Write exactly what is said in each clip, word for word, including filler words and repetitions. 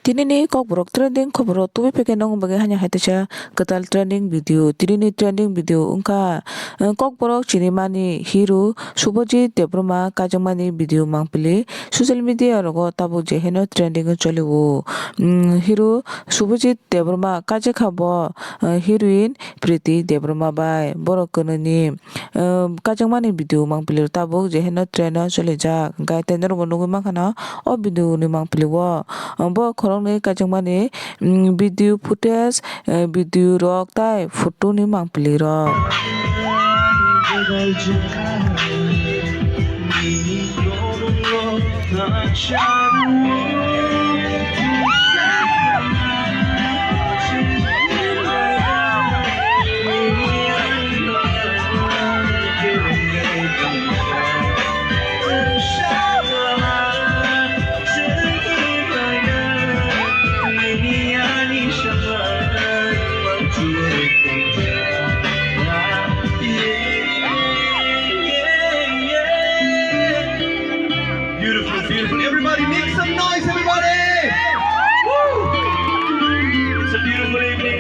Tinini Kokborok trending khoboro tubui phaikhe nokni bagwi hanya hai teisa kwtal trending video. Tinini trending video wngkha, eh, Kokborok sinimani hero Subhajit Debbarma kaijakmani video mangpili social media rogo tabuk je haino trending o cholio. Mm, hero Subhajit Debbarma kaijakha bo, eh, heroine Priti Debbarma bai borok kwnwini, eh, kaijakmani video mangpili tabuk je haino trend o cholijak. Hwnkhe tei norokbo nugwi mankha no o video ni mangpili o. Bo khoroknwi kaijakmani, mm, video footage, eh, video rok tei photo ni mangpili rok. Beautiful, beautiful. Everybody, make some noise, everybody! Woo! It's a beautiful evening.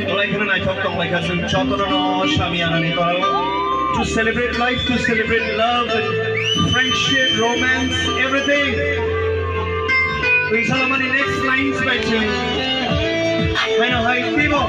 Belai kheno naithok tong lai kha chwng jotono no samiyanani tolao. To celebrate life, to celebrate love and friendship, romance, everything. Twi salamani next lines bai chwng. Haino hai twibo.